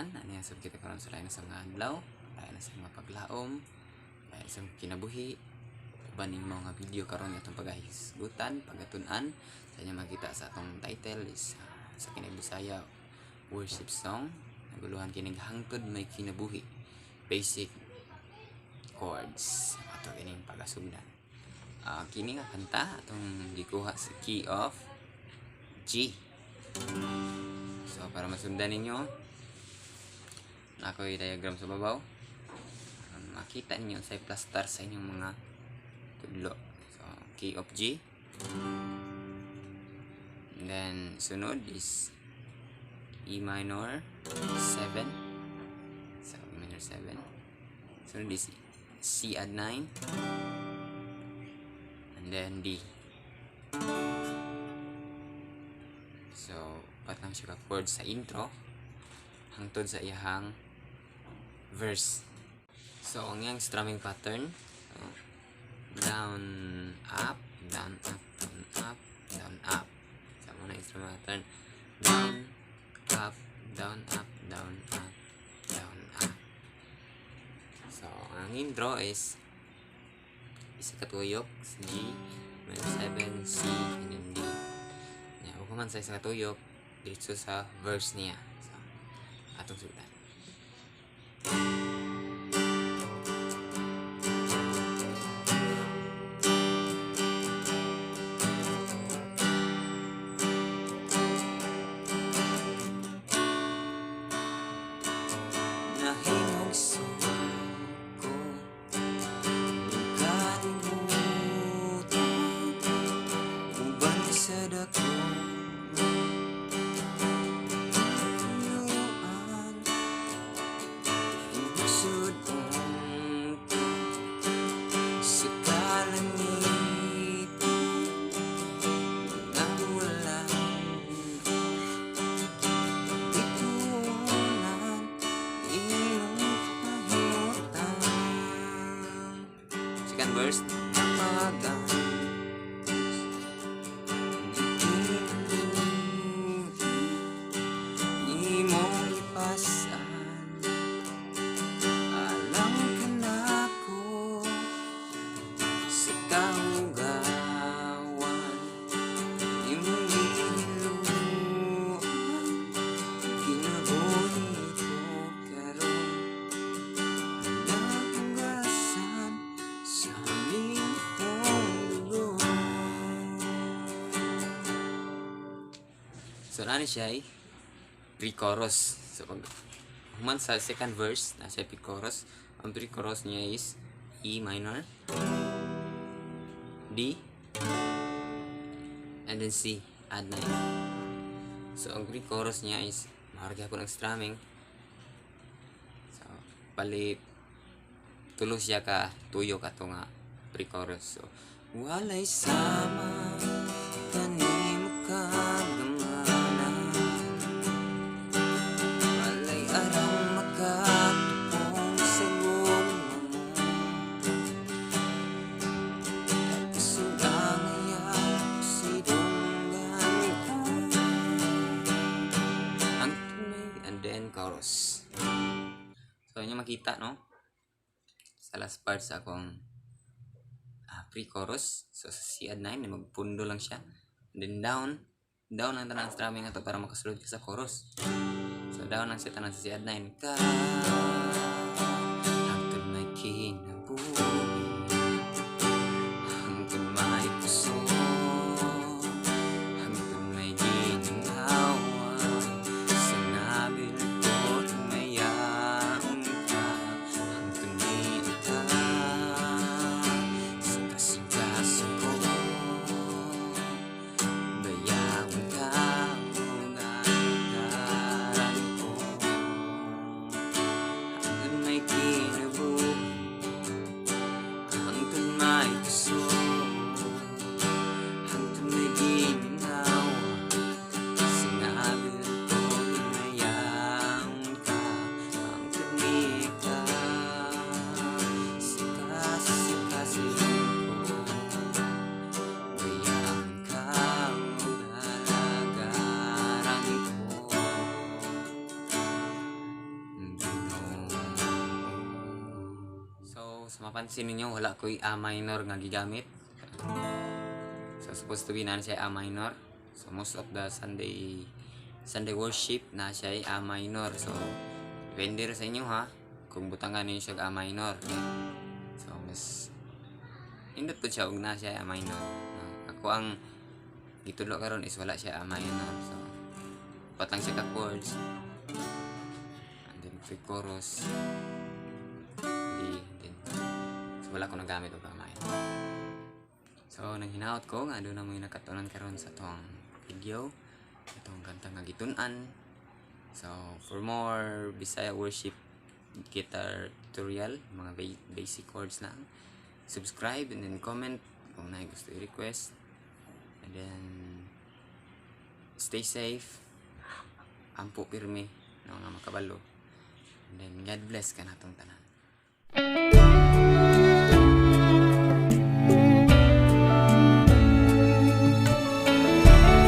Tanan, ano sab kita karon sa lain sa mga adlaw, lain sa mga paglaom, lain sa mga kinabuhi. Uban ning mga video karon atong pagahisgutan, pagatun-an. Sa inyo makita sa atong title is sa Kinay Bisaya worship song. Naguluhan kining "Hangtod May Kinabuhi", basic chords ato kining pagasugdan. Kini nga kanta atong gikuha sa key of G. So para masundan ninyo, naa ko'y diagram sa babaw. Makita ninyo sa plastar sa inyong mga tudlo. So key of G. And then sunod is E minor 7. So E minor 7. Sunod is C add 9. And then D. So, upat lang siya ka chord sa intro hangtod sa iyahang verse. So, ang iyang strumming pattern, so, down, up, down, up, down, up, down, up. So, mao na yung strumming pattern. Down, up, down, up, down, up, down, up. So, ang intro is isa ka tuyok sa G, minor 7, C, and then D. Ya, ug man sa isa ka tuyok, diretso sa verse niya. So, atong sugdan. Nahimog ko kalimutan uban sa dako katuyuan Ibugsod ko sa kalangitan mga bulan Itunan imong kahimutan. Second verse. Napagan Kinabuhi imong ipasan alang kanako sa kahugawan imong gihiluan kinabuhi ko karon nahugasan sa aming dugo. So nani siya ay pre-chorus. So pag human sa second verse, nasa pre-chorus. Ang pre-chorus niya is E minor, D, and then C, add 9. So ang pre-chorus niya is mao ra gyapon ang strumming. So palit tulo siya ka tuyok ato nga pre-chorus. So walay sama kanimo kagamana, walay aram makatupong sa gugma mo. Kusog ang ayaw sa dunggan ka. Ang tunay, and then chorus. So inyo makita, no, sa last part sa akong pre-chorus. So sa C add 9, magpundo lang siya. And then down, down lang tanang strumming ato para makasulod ka sa chorus. So down lang siya tanan sa C add 9. Ka hangtod may kinabuhi, hangtod may kusog, hangtod may ginhawa, sa nabil ko mayaon ka, hangtod ni ka sa kasing-kasing ko, bayawon ka ug ko, hangtod may kinabuhi. So mapansin ninyo, wala ko'y A minor nga gigamit. So supposed to be na siya A minor. So most of the Sunday worship na siya ay A minor. So depende ra sa inyo ha kung butangan ninyo siya og A minor. So mas nindot po siya og na siya A minor. Ako ang gitudlo karon is wala siya A minor. So upat lang siya ka chords. And then pre-chorus. D, then so wala ko nagamit og A minor. So nanghinaot ko nga duna moy nakatunan karon sa atong video, atong kanta nga gitun-an. So for more Bisaya worship guitar tutorial, mga basic chords lang, subscribe and then comment kung naay gusto i-request. And then stay safe. Ampo pirmi no nga makabalo. And then God bless kanatong tanan.